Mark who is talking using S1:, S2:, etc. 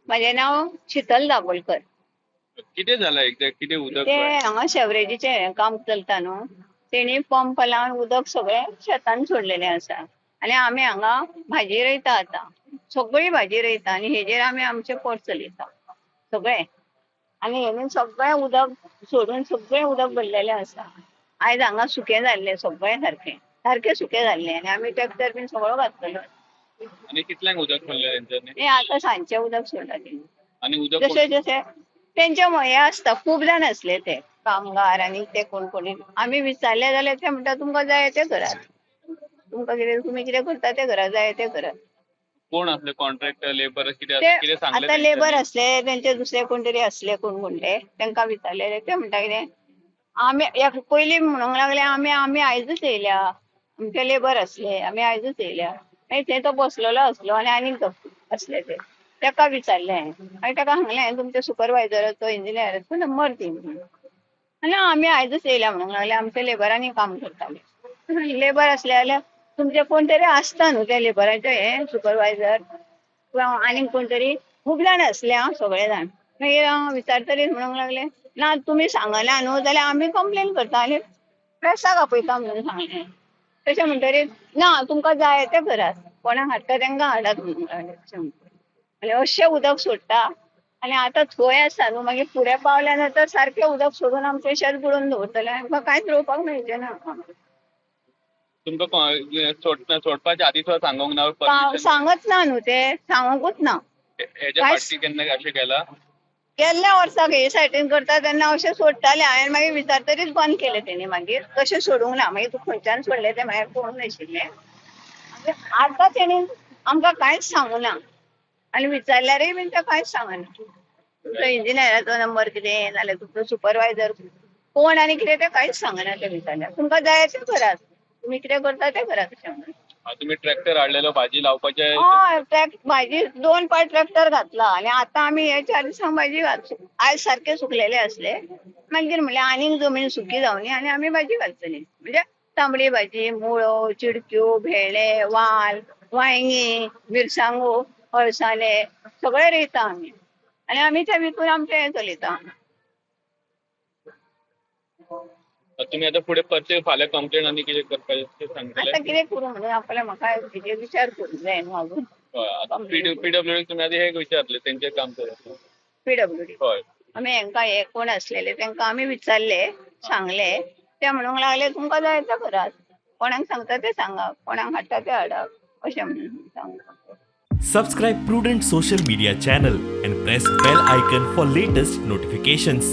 S1: म्हजें नांव शितल दाबोलकर.
S2: कितें जाला एक्झॅक्ट, कितें उदक?
S1: ते हांगा शेवरेजीचें काम चलता न्हू, तेणी पंप लावन उदक सगळें शेतान सोडलेलें आसा आनी आमी हांगा भाजी रोयता. आतां सगळी भाजी रोयता आनी हेजेर आमी आमचें पोट चलयता सगळें. आनी हेणी सगळें उदक सोडून सगळें उदक भरलेलें आसा. आयज हांगा सुकें जाल्लें सगळें, सारकें सारकें सुकें जाल्लें आनी आमी ट्रॅक्टर बीन सगळो घातलेलो.
S2: आनी कितल्यांक उदक सोडलें तेंच्यांनी?
S1: हें आतां सांजचें उदक सोडलां तेणी.
S2: आनी उदक
S1: जशें जशें तेंचे हें आसता, खूब जाण आसले ते कामगार आनी ते कोण कोणी. आमी विचारले जाल्यार ते म्हणटा, तुमकां जाय तें करात, तुमकां कितें, तुमी कितें करता तें करात, जाय तें करात.
S2: कोण असले, कॉन्ट्रॅक्टर, लेबर कितें
S1: ते
S2: आसले, कितें सांगलें
S1: आतां लेबर
S2: तेंच्यांनी?
S1: आसले तेंचे, दुसरे कोण तरी आसले कोण कोण ते, तांकां विचारले, ते म्हणटा कितें, आमी एक पयलीं म्हणूंक लागले, आमी आमी आयजूच येयल्या, आमचे लेबर आसले, आमी आयजूच येयल्या. मागीर थंय तो बसलेलो आसलो आनी आनीक आसले ते, ताका विचारलें हांवें. मागीर ताका सांगलें, तुमच्या सुपरवायझराचो, इंजिनियराचो नंबर दी म्हणून. आनी आमी आयजूच येयल्या म्हणूंक लागले, आमच्या लेबरांनी काम करताले. लेबर आसले जाल्यार तुमचे कोण तरी आसता न्हू त्या लेबराचे हे सुपरवायझर किंवा आनीक कोण तरी. खूब जाण आसले आं, सगळे जाण. मागीर हांव विचारतरीच म्हणूंक लागले, ना तुमी सांगना न्हू जाल्यार आमी कंप्लेन करता आनी प्रेसाक आपयता म्हणून सांगलें. तशें म्हणटरीत ना, तुमकां जाय तें करात, कोणाक हाडटा तांकां हाडात म्हणूंक लागले. तशें म्हणटा आनी अशें उदक सोडटा आनी आतां थंय आसा न्हू, मागीर फुडें पावल्या नंतर सारकें उदक सोडून आमचें शेत बुडोवन दवरतलें, आमकां कांयच रोवपाक मेळचें ना.
S2: तुमकां सोडपाच्या आदी सुद्दां सांगूंक ना परमिशन?
S1: सांगत ना न्हू ते, सांगूंकूच ना.
S2: हेच्या फाटली केन्ना अशें केलां?
S1: गेल्ल्या वर्साक हे सायडीन करता तेन्ना अशें सोडटाले. हांवें मागीर विचारतरीच बंद केलें तेणी, मागीर तशें सोडूंक ना. मागीर खंयच्यान सोडलें तें मागीर पळोवंक नाशिल्लें. आतां तेणी आमकां कांयच सांगूं ना आनी विचारल्यारय बीन ते कांयच सांगना. तुमचो इंजिनियराचो नंबर कितें, नाल्यार तुमचो सुपरवायझर कोण आनी कितें तें कांयच सांगना. ते विचारल्यार तुमकां जाय तें करात, तुमी कितें करता तें करात अशें म्हणून.
S2: तुमी ट्रॅक्टर हाडलेलो भाजी लावपाचे?
S1: हय, भाजी दोन पाट ट्रॅक्टर घातला आनी आतां आमी हे 4 दिसांक भाजी घालचो. आयज सारके सुकलेले आसले, मागीर म्हणल्यार आनीक जमीन सुकी जावनी आनी आमी भाजी घालतली. म्हणजे तांबडी भाजी, मुळो, चिडक्यो, भेंडे, वाल, वांयगीं, मिरसांगो, अळसाणे सगळे रोयता आमी आनी आमी ते विकून आमचें हें चलयता.
S2: तुमी आतां फुडें परते फाल्यां कंप्लेन आनी कितें करपाचें सांगतले?
S1: आतां कितें करूं म्हणून आपल्याक म्हाका हेजेर विचार करूंक जाय न्हू अजून.
S2: हय, पीडब्ल्यूडी तुमी आदी हे विचारले तेंचें काम करप?
S1: पीडब्ल्यूडी
S2: हय.
S1: आमी हेंकां हे कोण आसलेले तेंकां आमी विचारले, सांगले, ते म्हणूंक लागले तुमकां जाय तें करात, कोणाक सांगता तें सांगा, कोणाक हाडटा तें हाडात अशें म्हणून सांगता.
S3: Subscribe Prudent Social Media channel and press bell icon for latest notifications.